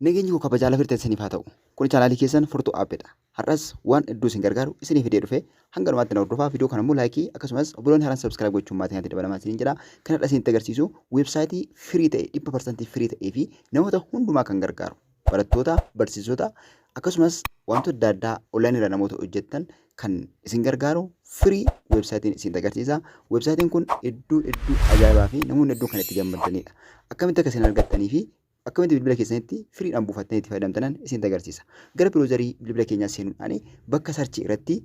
Nageenyi koo kabajaa lafa jirtan isiniif haa ta'u. Kuni chaanaalii keessan Furtuu Aappidha. Har'as waan hedduu isin gargaaru isinii fidee dhufe. Hanga dhumaatti na hordofaa. Viidiyoo kana immoo like akkasumas obboloonni haaraan subscribe gochuun maatii kanatti dabalamaa isiniin jedha. Kan har'a isinitti agarsiisu weebsaayitii firii ta'e 100% firii ta'ee fi namoota hundumaa kan gargaaru. Barattoota, barsiisota akkasumas wantoota adda addaa onlaayinii irra namoota hojjettan kan isin gargaaru firii weebsaayitiin isinitti agarsiisa. Weebsaayitiin kun hedduu hedduu ajaa'ibaa fi namoonni hedduun kan itti gammadanidha. Akkamitti akka isin argattanii fi akkamitti bilbila keessanitti firiidhaan buufattanii itti fayyadamtanan isinitti agarsiisa. Gara browserii bilbila keenyaa seenuudhaan bakka search irratti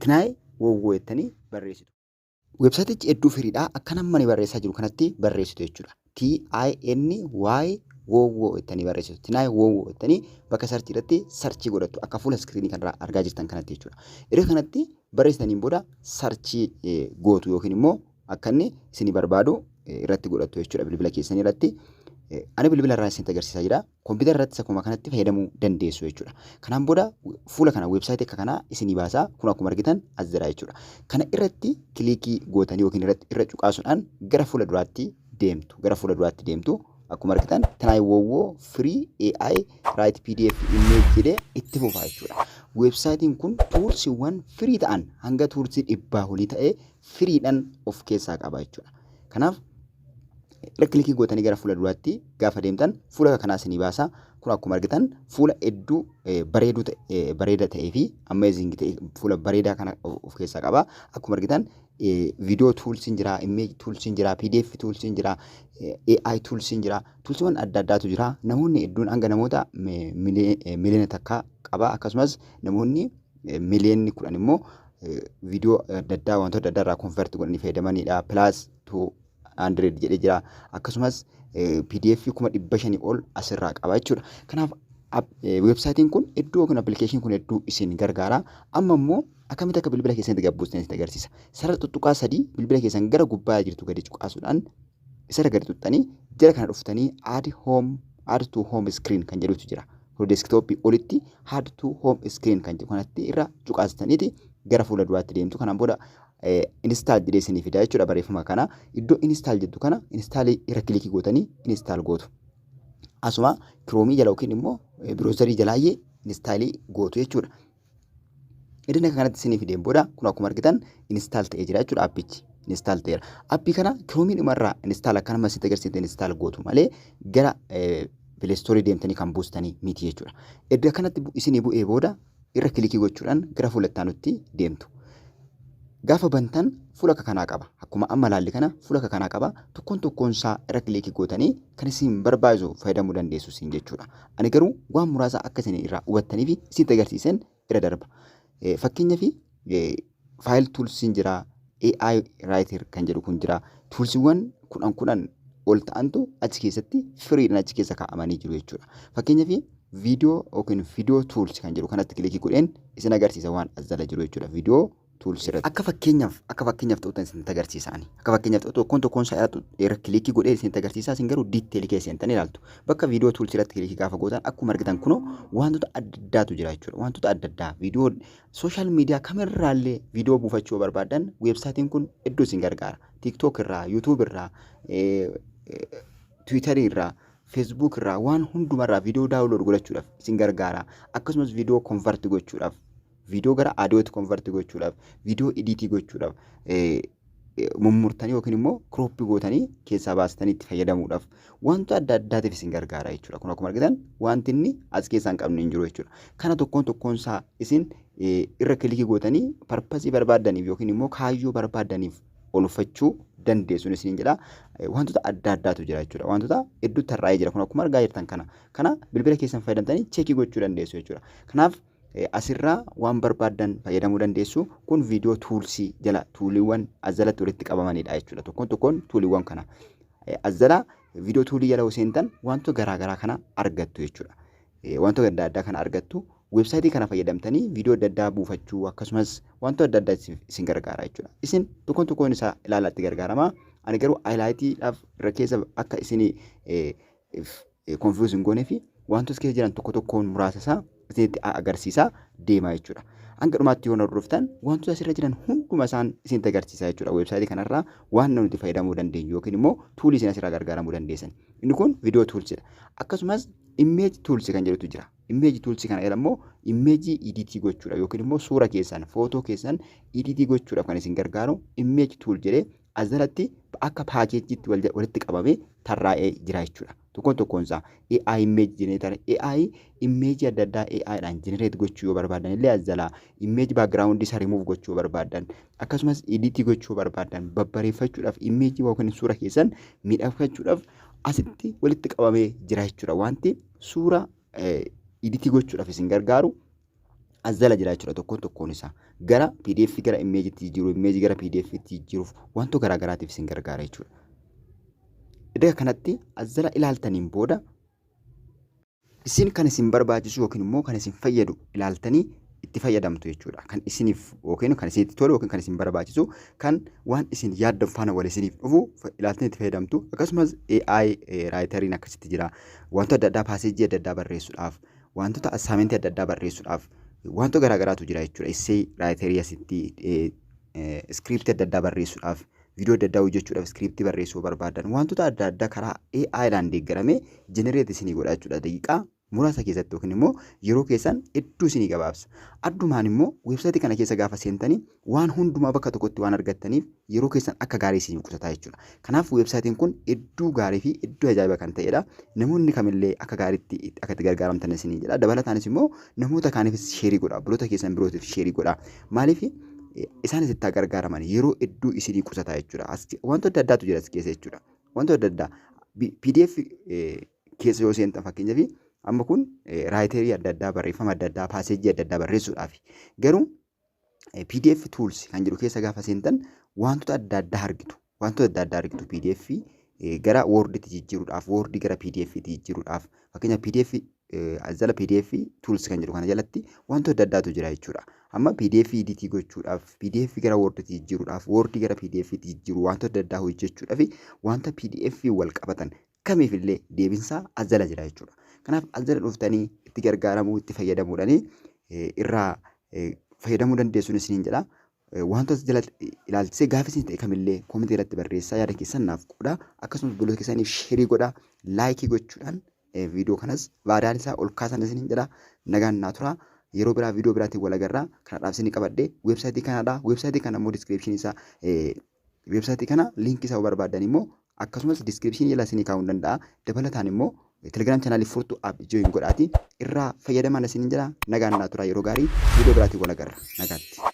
Tiny WowWow jettanii barreessitu. Weebsaayitichi hedduu firiidha. Akka nama ani barreessaa jiru kanatti barreessitu jechuudha. Tiny WowWow jettanii barreessitu. Tiny WowWow jettanii bakka search irratti search godhattu akka fuula iskiriinii kanarraa argaa jirtan kanatti jechuudha. Erga kanatti barreessitaniin booda search gootu yookiin immoo akka inni isinii barbaadu irratti godhattu jechuudha bilbila keessanii irratti. Ani bilbila irraa isinitti agarsiisaa jira. Kompiitara irrattis akkuma kanatti fayyadamuu dandeessu jechuudha. Kanaan booda fuula kana weebsaayitii akka kanaa isinii baasaa. Kun akkuma argitan as jira jechuudha. Kana irratti click gootanii yookiin irratti irra cuqaasuudhaan gara fuula duraatti deemtu. Gara fuula duraatti deemtu. Akkuma argitan Tiny WowWow free AI write PDF image jedhee itti fufaa jechuudha. Weebsaayitiin kun toolsiiwwan free ta'an hanga tools 100 olii ta'ee firiidhaan of keessaa qaba jechuudha. Kanaaf irra click gootanii gara fuula duraatti gaafa deemtan fuula kanaa isinii baasa. Kun akkuma argitan fuula hedduu bareeduu ta'e, bareeda ta'ee fi amazing ta'e fuula bareedaa kana of keessaa qaba. Akkuma argitan viidiyoo toolsiin jira, image toolsiin jira, PDF toolsiin jira, AI toolsiin jira, toolsiiwwan adda addaatu jira. Namoonni hedduun hanga namoota 1 miliyoona qaba. Akkasumas namoonni 10 miliyoona immoo viidiyoo adda addaa wantoota adda addaa irraa convert godhanii fayyadamanidha. Plus 200 jedhee jira. Akkasumas PDF 500,000 ol asirraa qaba jechuudha. Kanaaf weebsaayitiin kun iddoo kun appilikeeshiniin kun hedduu isin gargaara. Amma immoo akkamitti akka bilbila keessanitti gabbuustan isin agarsiisa. Sarara tuttuqaa sadii bilbila keessan gara gubbaa jirtu gadi cuqaasuudhaan isarra gadi tuqxanii jala kana dhuftanii add to home screen kan jedhutu jira. Desktopii olitti add to home screen kan jedhu kanatti irra cuqaastaniiti gara fuula duraatti deemtu. Kanaan booda install jedhee isinii fida jechuudha barreeffama kana. Iddoo install jettu kana install irra click gootanii install gootu. Asuma Chrome jala yookiin immoo browserii jalaayyee install gootu jechuudha. Iddoo akka kanatti isinii fideen booda kun akkuma argitan install ta'ee jira jechuudha appichi. Install ta'eera. Appii kana Chrome dhumarraa install akka nama sitti agarsiifte install gootu malee gara Play Store deemtanii kan buustanii miti jechuudha. Iddoo kanatti isinii bu'ee booda irra click gochuudhaan gara fuula itti deemtu. Gaafa bantan fuula akka kanaa qaba. Akkuma amma laalli kana fuula akka kanaa qaba. Tokkoon tokkoon isaa irra click gootanii kan isin barbaachisu fayyadamuu dandeessu isin jechuudha. Ani garuu waan muraasa akka isin irraa hubattanii fi isinitti agarsiisan irra darba. Fakkeenyaaf file toolsiin jira, AI writer kan jedhu kun jira. Toolsiiwwan 10 10 ol ta'antu achi keessatti firiidhaan achi keessa kaa'amanii jiru jechuudha. Fakkeenyaaf viidiyoo yookiin video tools kan jedhu kanatti click godheen isin agarsiisa waan as jala jiru jechuudha. Video tools irratti. Akka fakkeenyaaf ta'utan isinitti agarsiisa ani. Akka fakkeenyaaf ta'u tokkoon tokkoon isaa irra click godhee isinitti agarsiisa, isin garuu detail keessa seentanii ilaaltu. Bakka video tools irratti click gaafa gootan akkuma argitan kunoo wantoota adda addaatu jira jechuudha. Wantoota adda addaa viidiyoo social media kamirraallee viidiyoo buufachuu barbaadan weebsaayitiin kun hedduu isin gargaara. TikTok irraa, YouTube irraa, Twitter irraa, Facebook irraa, waan hundumarraa viidiyoo download godhachuudhaaf isin gargaara. Akkasumas viidiyoo convert gochuudhaaf, viidiyoo gara audiotti convert gochuudhaaf, viidiyoo edit gochuudhaaf, mummurtanii yookiin immoo crop gootanii keessaa baastanii itti fayyadamuudhaaf wantoota adda addaatiif isin gargaara jechuudha. Kun akkuma argitan wanti inni as keessaa hin qabne hin jiru jechuudha. Kana tokkoon tokkoon isaa isin irra click gootanii purpose barbaaddaniif yookiin immoo kaayyoo barbaaddaniif oolfachuu dandeessuun isiniin jedha. Wantoota adda addaatu jira jechuudha. Wantoota hedduutu tarraa'ee jira. Kun akkuma argaa jirtan kana. Kana bilbila keessan fayyadamtanii check gochuu dandeessu jechuudha. Kanaaf asirraa waan barbaaddan fayyadamuu dandeessu. Kun video tools jala tooliiwwan as jalatti walitti qabamanidha jechuudha. Tokkoon tokkoon tooliiwwan kana. As jala video tool jala yoo seentan wantoota garaagaraa kana argattu jechuudha. Wantoota adda addaa kana argattu. Weebsaayitii kana fayyadamtanii viidiyoo adda addaa buufachuu akkasumas wantoota adda addaa isin gargaara jechuudha. Isin tokkoon tokkoon isaa ilaalaatti gargaarama. Ani garuu highlightiidhaaf irra keessa akka isin confuse hin goonee fi wantoota keessa jiran tokko tokkoon muraasa isaa isinitti agarsiisaa deema jechuudha. Hanga dhumaatti yoo hordoftan wantoota asirra jiran hunduma isaan isinitti agarsiisa jechuudha. Weebsaayitii kanarraa waan nuti fayyadamuu dandeenyu yookiin immoo tool isin asirraa gargaaramuu dandeessan. Inni kun video toolsidha. Akkasumas Image tools kan jedhutu jira. Image tools kana jala immoo image edit gochuudha yookiin immoo suura keessan, footoo keessan edit gochuudhaaf kan isin gargaaru image tool jedhee as jalatti akka paakeejiitti walitti qabamee tarraa'ee jira jechuudha. Tokkoon tokkoon isaa AI image generator, AI image adda addaa AI dhaan generate gochuu yoo barbaadan illee as jalaa, image background isaa remove gochuu yoo barbaadan, akkasumas edit gochuu yoo barbaadan, babbareeffachuudhaaf, image yookiin suura keessan miidhagfachuudhaaf asitti walitti qabamee jira jechuudha. Wanti suura edit gochuudhaaf isin gargaaru as jala jira jechuudha tokkoon tokkoon isaa. Gara PDF gara image'itti jijjiiruu, image gara PDF tti jijjiiruuf, wantoota garaa garaatiif isin gargaara jechuudha. Iddoo kanatti as jala ilaaltaniin booda isin kan isin barbaachisu yookiin immoo kan isin fayyadu ilaaltanii itti fayyadamtu jechuudha. Kan isiniif yookiin kan isinitti tolu yookiin kan isin barbaachisu, kan waan isin yaaddan faana wal isiniif dhufu ilaaltanii itti fayyadamtu. Akkasumas AI writeriin akkasitti jira. Wantoota adda addaa, passageii adda addaa barreessuudhaaf, wantoota assignmentii adda addaa barreessuudhaaf wantoota garaa garaatu jira jechuudha. Essay writerii asitti, scriptii adda addaa barreessuudhaaf, viidiyoo adda addaa hojjechuudhaaf scriptii barreessuu barbaadan, wantoota adda addaa karaa AI dhaan deeggaramee generate isinii godha jechuudha. Daqiiqaa muraasa keessatti yookiin immoo yeroo keessan hedduu isinii gabaabsa. Addumaan immoo weebsaayitii kana keessa gaafa seentanii waan hundumaa bakka tokkotti waan argattaniif yeroo keessan akka gaarii isinii qusataa jechuudha. Kanaaf weebsaayitiin kun hedduu gaarii fi hedduu ajaa'iba kan ta'edha. Namoonni kamillee akka gaariitti akka itti gargaaramtan isinii jedha. Dabalataanis immoo namoota kaaniifis share godha. Obboloota keessan birootiif share godha. Maaliif? Isaanis itti gargaaraman, yeroo hedduu isinii qusataa jechuudha. Wantoota adda addaatu jira as keessa jechuudha. Wantoota adda addaa PDF keessa yoo seentan, fakkeenyaaf amma kun writerii adda addaa, barreeffama adda addaa, passageii adda addaa barreessuudhaaf. Garuu PDF tools kan jedhu keessa gaafa seentan wantoota adda addaa argitu. Wantoota adda addaa argitu. PDF gara Worditti jijjiiruudhaaf, Wordii gara PDF'tti jijjiiruudhaaf, fakkeenyaaf PDF jala, PDF tools kan jedhu kana jalatti wantoota adda addaatu jira jechuudha. Amma PDF edit gochuudhaaf, PDF gara Worditti jijjiiruudhaaf, Wordii gara PDF'tti jijjiiruu, wantoota adda addaa hojjechuudhaaf, wanta PDF wal qabatan kamiifillee deebinsaa as jala jira jechuudha. Kanaaf as jala dhuftanii itti gargaaramuu, itti fayyadamuudhaan irraa fayyadamuu dandeessuun isiniin jedha. Wantoota jala ilaalchisee gaaffii isin ta'e kamillee commentii irratti barreessaa, yaada keessan naaf qoodaa. Akkasumas obboloota keessaniif share godhaa, like gochuudhaan viidiyoo kanas viral isaa ol kaasan isiniin jedha. Nagaan naa tura. Yeroo biraa viidiyoo biraatiin wal agarraa. Kanadhaaf isinii qabadhee weebsaayitii kanadha. Weebsaayitii kana immoo descriptionii isaa, weebsaayitii kana linkii isaa barbaadan immoo akkasumas descriptionii jala isinii kaa'uu danda'a. Dabalataan immoo Telegram channelii Furtuu App join godhaati irraa fayyadamaan isiniin jedha. Nagaan naa tura, yeroo gaarii, viidiyoo biraatiin wal agarra. Nagaatti.